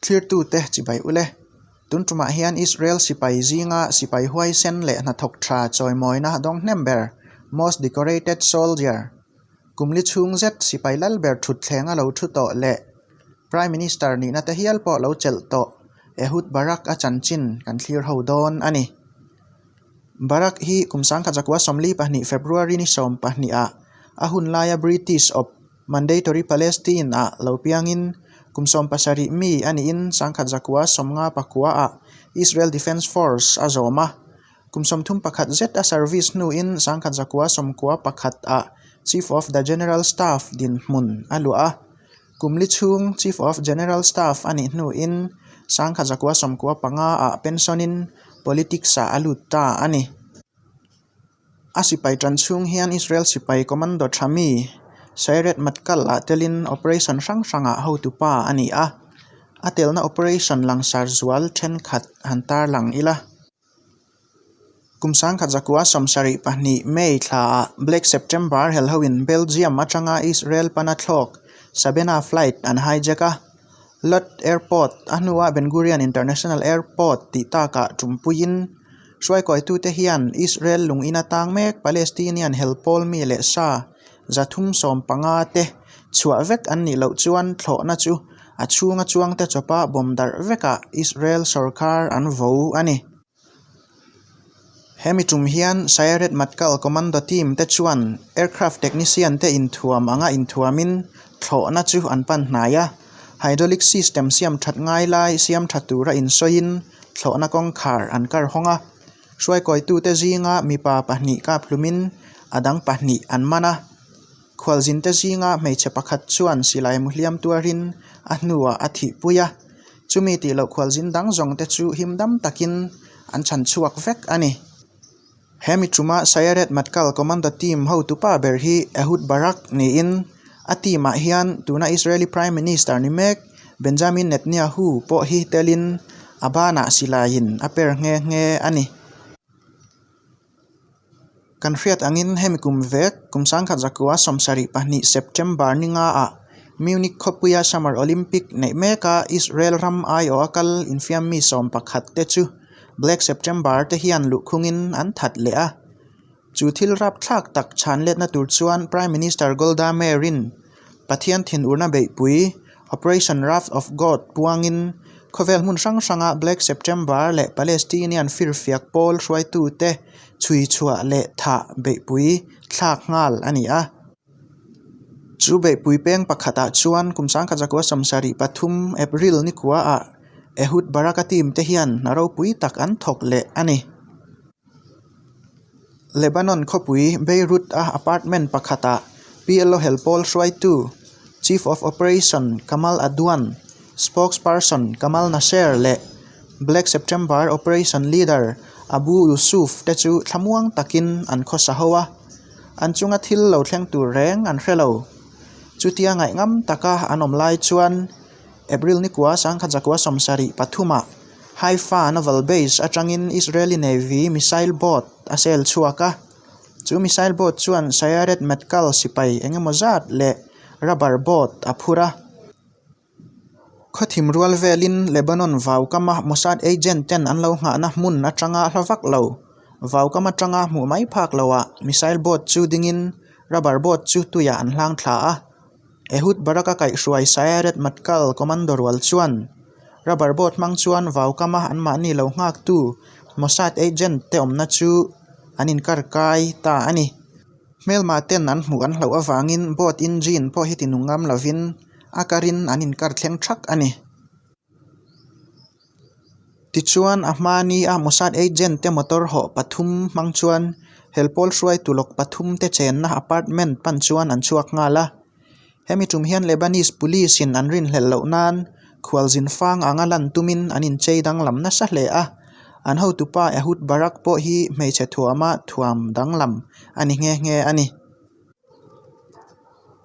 Thlirtute chibai ule. Tun tumah hian Israel sipai zinga sipai huaisen leh hnathawk tha chawimawina dawng hnem ber, Most Decorated Soldier, kumli chhung zet sipai lal ber thutthleng a lo thu tawh leh Prime Minister nihna te hial pawh lo chelh tawh Ehud Barak a chanchin kan thlir ho dawn a ni. Barak hi kum 1942 February ni 12 ah a hun laia British awp Mandatory Palestine ah lo piangin kum 70 mi a niin 1959 ah Israel Defense Force a zawm a. Kum 31 zet a service hnuin 1991 ah Chief of the General Staff dinhmun a luah a. Kum li chhung Chief of General Staff a nih hnuin 1995 ah pension-in politics ah a lut ta a ni. A sipai tan chhung hian Israel sipai commando tha mi Sayeret Matkal ah telin operation hrang hrangah hotupa a ni a, a telna operation langsar zual thenkhat han tarlang ila. Kum 1972 May thlaah Black September helhoin Belgium atanga Israel pana thlawk Sabena flight an hijack a, Lod Airport a hnua Ben Gurion International Airport tih takah tumpuiin hruaikawihtute hian Israel lung ina tang mek Palestinian hel pawl mi leh sa 315 te chhuah vek an nih loh chuan thlawhna chu a chhunga chuangte chawpa bawm darh vekah Israel sorkar an vo a ni. Hemi tum hian Sayeret Matkal Commando team te chuan aircraft technician te inthuam anga inthuamin thlawhna chu an pan hnai a, hydraulic system siam that ngai lai siam tha tura insawiin thlawhna kawngkhar an kar hawng a, hruaikawitute zinga mipa pahnih kap hlumin a dang pahnih an man a, khualzinte zinga hmeichhe pakhat chuan silai mu hliam tuarin a hnuah a thihpui a. Chumi tih loh khualzin dang zawng te chu him dam takin an chhan chhuak vek a ni. He mi ṭuma Sayeret Matkal Commando Team hotupa ber hi Ehud Barak niin a team-ah hian tuna Israeli Prime Minister ni mek Benjamin Netanyahu pawh hi telin a banah silaiin a per nghe nghe a ni. Kan hriat angin hemi kum vek, kum 1972 September ni nga ah Munich khawpuia Summer Olympic neih meka Israel ram aiawha kal infiam mi 11 te chu Black September te hian luhkhungin an that leh a. Chu thil rapthlak tak chhan letna tur chuan Prime Minister Golda Meir-in Pathian thinurna beihpui Operation Wrath of God puangin khawvel hmun hrang hranga Black September leh Palestinian firfiak pawl hruaitute chhui chhuah leh thah beihpui thlak nghal a ni a. Chu beihpui peng pakhatah chuan kum 1973 April nikuaah Ehud Barak-a team te hian hna ropui tak an thawk leh a ni. Lebanon khawpui Beirut-a apartment pakhatah PLO helpawl hruaitu Chief of Operation Kamal Adwan, Spokesperson Kamal Nasser leh Black September Operation Leader Abu Yusuf te chu thlamuang takin an khawsa ho a, an chunga thil lo thleng tur reng an hre lo. Chutia ngaihngam taka an awm lai chuan April nikua 1973 Haifa Naval Base atangin Israeli Navy missile boat a sel chhuak a, chu missile boat chuan Sayeret Matkal sipai eng emaw zat leh rubber boat a phur a. Khawthim rual velin Lebanon vaukama Mossad agent ten an lo nghahna hmun atanga hla vak lo. Vaukam atanga hmuh mai phak loah missile boat chu dingin rubber boat chu tuiah an hlang thla a. Ehud Barak-a kaihhruai Sayeret Matkal commando rual chuan rubber boat hmang chuan vaukama anmahni lo nghaktu Mossad agent te awmna chu an inkar kai ta a ni. Hmelma ten an hmuh an hlauh avangin boat engine pawh hi tinung ngam lovin a karin an inkar thleng thak a ni. Tichuan a hmani a Mossad agent te motor hawh pathum hmang chuan helpawl hruaitu lawk pathum te chenna apartment pan chuan an chhuak nghal a. Hemi tum hian Lebanese police in an rinhlelh loh nan khualzin fang anga lan tumin an inchei danglam nasa hle a. An hotupa Ehud Barak pawh hi hmeichhe thuama thuam danglam a ni nghe nghe a ni.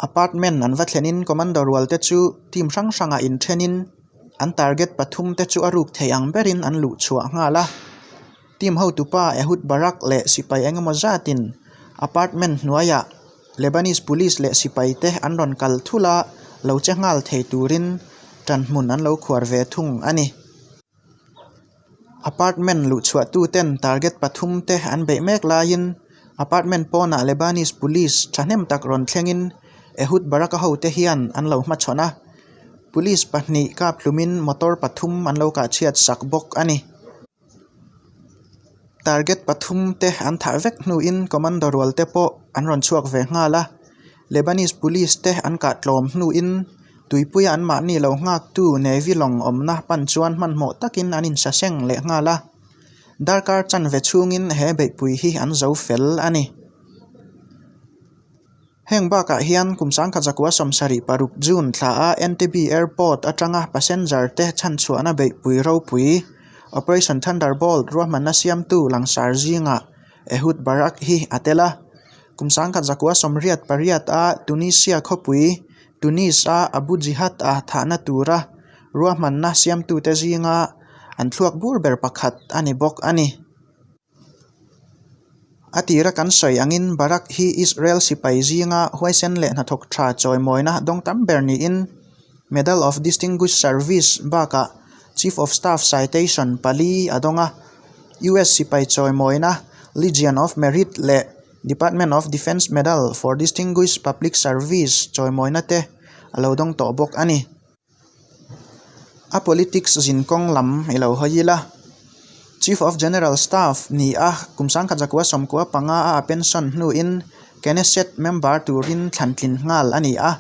Apartment an va thlenin commando rual te chu team hrang hrangah inthenin an target pathum te chu a ruk thei ang berin an luh chhuah nghal a. Team hotupa Ehud Barak leh sipai engemaw zatin apartment hnuaiah Lebanese police leh sipai te an rawn kal thul a, lo che nghal thei turin ṭanhmun an lo khuar ve thung a ni. Apartment luhchhuahtuten target pathumte an beih mek laiin apartment pawnah Lebanese police thahnem tak rawn thlengin Ehud Barak-a hote hian an lo hmachhawn a. Police pahnih kap hlumin motor pathum an lo kahchhiat sak bawk a ni. Target pathum te an thah vek hnuin commando rual te pawh an rawn chhuak ve nghal a, Lebanese police te an kah tlawm hnuin tuipuia an mahni lo nghaktu Navy lawng awmna pan chuan hmanhmawh takin an insaseng leh nghal a, darkar chanve chhungin he beihpui hi an zo fel a ni. Heng bakah hian kum sangkhat zakua sawmsarih paruk June thla a Entebbe Airport atanga passenger te chhanchhuahna beihpui ropui Operation Thunderbolt ruahmanna siamtu langsar zingah Ehud Barak hi a tel a. Kum sangkhat zakua sawmriat pariat a Tunisia khawpui Tunis a Abu Jihad a thahna tura ruahmanna siamtute zinga an thluak bur ber pakhat a ni bawk a ni. A tira kan sawi angin Barak hi Israel sipai zinga huaisen leh hnathawk tha chawimawina dawng tam ber niin Medal of Distinguished Service bakah Chief of Staff Citation pali a dawng a, US sipai chawimawina Legion of Merit leh Department of Defense Medal for Distinguished Public Service chawimawina te a lo dawng tawh bawk a ni. A politics zinkawng lam i lo hawi ila. Chief of General Staff ni a kum sangkhat zakua sawmkua panga a a pension hnuin Knesset member turin thlantlin nghal a ni a.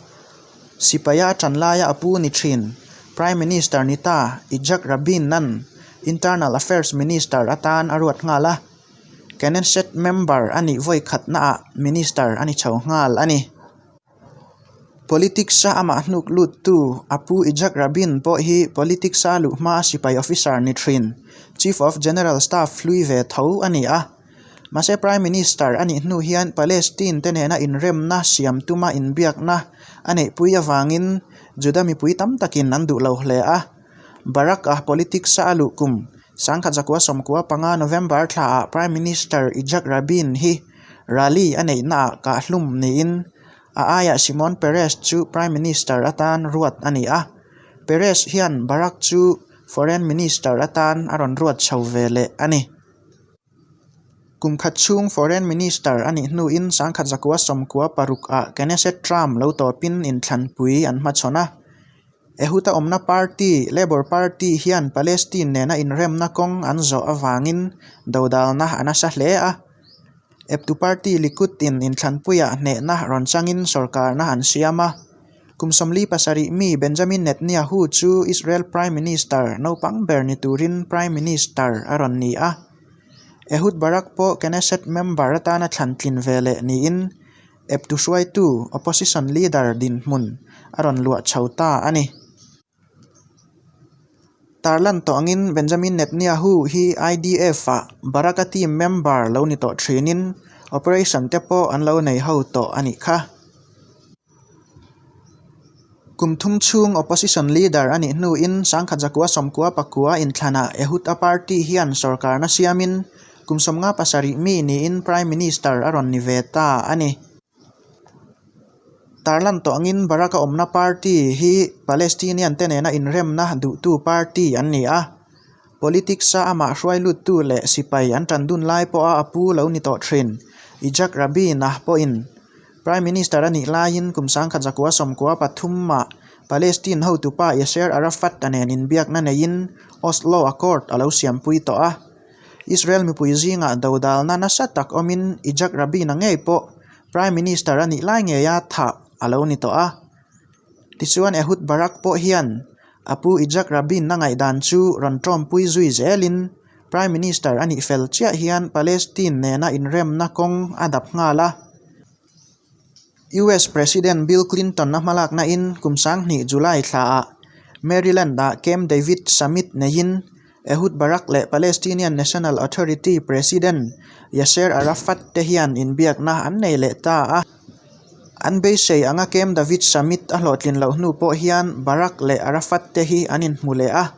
Sipaia a tan laia a pu ni thin Prime Minister ni ta Yitzhak Rabin-a'n Internal Affairs Minister atan a ruat nghal a. Knesset member a nih vawi khatnaah Minister a ni chho nghal a ni. Politics-a amah hnuk luttu a pu Yitzhak Rabin pawh hi politics-a luh hmaa sipai officer ni thin, Chief of General Staff hlui ve tho a ni a. Mahse Prime Minister a nih hnu hian Palestine te nena inremna siam tuma inbiakna a neihpui avangin Juda mipui tam takin an duh lo hle a. Barak-a politics-a a luh kum sangkhat zakua sawmkua panga November thlaah Prime Minister Yitzhak Rabin hi Rally a neihnaah kahhlum niin a aiah Shimon Peres chu Prime Minister atan ruat a ni a. Peres hian Barak chu Foreign Minister atan a rawn ruat chho ve leh a ni. Kum khat chhung Foreign Minister a nih hnuin sangkhat zakua sawmkua paruk ah Knesset term lo tawpin inthlanpui an hmachhawn a. Ehud-a awmna party, Labour Party hian Palestine nena inremna kawng an zawh avangin dodalna a nasa hle a. Eptu party Likud-in inthlanpuiah hnehna rawn changin sorkarna an siam a. Kum sawmli pasarih mi Benjamin Netanyahu chu Israel Prime Minister naupang ber ni turin Prime Minister a rawn ni a. Ehud Barak pawh Knesset member atana thlantlin ve leh niin eptu hruaitu, opposition leader, dinhmun a rawn luah chho ta a ni. Tarlan tawh angin Benjamin Netanyahu hi IDF-ah Baraka team member lo ni tawh thinin operation te pawh an lo nei ho tawh a nih kha. Kum thum chhung opposition leader a nih hnuin sangkhat zakua sawmkua pakua inthlanah Ehud a party hian sorkarna siamin kum sawmnga pasarih mi niin Prime Minister a rawn ni ve ta a ni. Tarlan tawh angin Barak-a awmna party hi Palestinian te nena inremna duhtu party an ni a. Politics-a amah hruai luttu leh sipai an tan dun lai pawha a pu lo ni tawh thin Yitzhak Rabin-a pawhin Prime Minister a nih laiin kum sangkhat zakua sawmkua pathumah Palestine hotupa Yasser Arafat-a nen inbiakna neiin Oslo Accord a lo siampui tawh a. Israel mipui zingah dodalna nasa tak awmin Yitzhak Rabin-a ngei pawh Prime Minister a nih lai ngeia thah a lo ni tawh a. Tichuan Ehud Barak pawh hian a pu Yitzhak Rabin a ngaihdan chu rawn tawmpui zui zelin Prime Minister a nih fel chiah hian Palestine nena inremna kawng a dap nghal a. US President Bill Clinton a hmalakna in kum sanghnih July thlaah Maryland-ah Camp David Summit neiin Ehud Barak leh Palestinian National Authority President Yasser Arafat te hian inbiakna an nei leh ta a. An beisei anga Camp David Summit a hlawhtlin loh hnu pawh hian Barak leh Arafat te hi an inhmu leh a.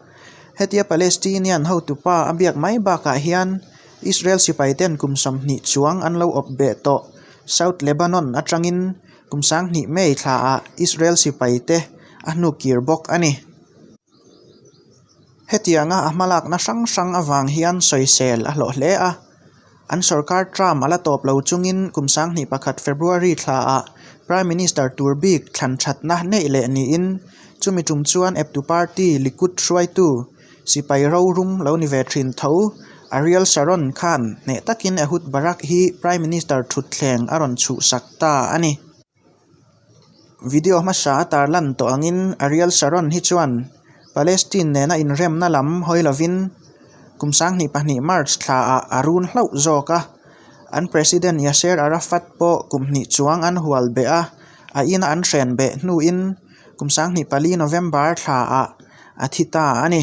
Hetia Palestinian hotupa a biak mai bakah hian Israel sipaiten kum 20 chuang an lo awp beh tawh South Lebanon atangin kum 20 May thlaah Israel sipaite a hnukir bawk a ni. Hetianga a hmalakna hrang hrang avang hian sawisel a hlawh hle a. An sorkar term a la tawp lo chungin kum 21 February thlaah Prime Minister tur bik thlan thatna neih leh niin chumi tum chuan eptu party Likud hruaitu sipai rorum lo ni ve thin tho Ariel Sharon khan hneh takin Ehud Barak hi Prime Minister thutthleng a rawn chhuhsak ta a ni. Video hmasa a tarlan tawh angin Ariel Sharon hi chuan Palestine nena inremna lam hawi lovin kum 22 March thlaah a run hlauh zawk a, an President Yasser Arafat pawh kum hnih chuang an hual beh a, a ina an hren beh hnuin kum 24 November thlaah a thi ta a ni.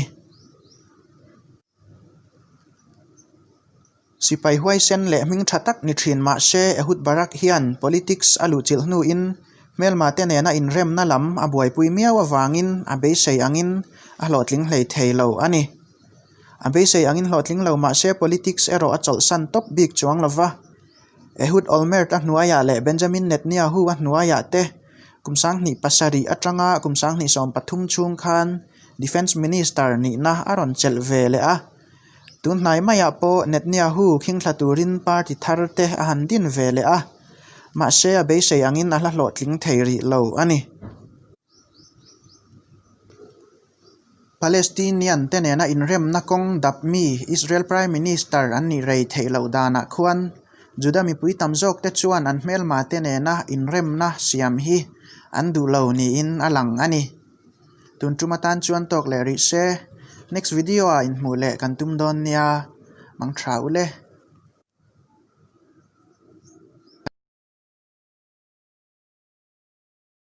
Sipai huaisen leh hming tha tak ni thin mah se Ehud Barak hian politics a luhchilh hnuin hmelma te nena inremna lam a buaipui miau avangin a beisei angin a hlawhtling hlei thei lo a ni. A beisei angin hlawhtling lo mah se politics erawh a chawlhsan tawp bik chuang lo va. Ehud Olmert a hnuaiah leh Benjamin Netanyahu a hnuaiah te kum 27 atanga kum 2013 chhung khan Defence Minister nihna a rawn chelh ve leh a. Tun hnai maiah pawh Netanyahu khingthla turin party thar te a han din ve leh a, mahse a beisei angin a hla hlawhtling thei rih lo a ni. Palestinian te nena inremna kawng dap mi Israel Prime Minister an nih rei theih loh danah khuan Juda mipui tam zawk te chuan an hmelma te nena inremna siam hi an duh lo niin a lang a ni. Tun tum atan chuan tawk leh rih se. Next video ah inhmuh leh kan tum dawn nia. Mang tha u le.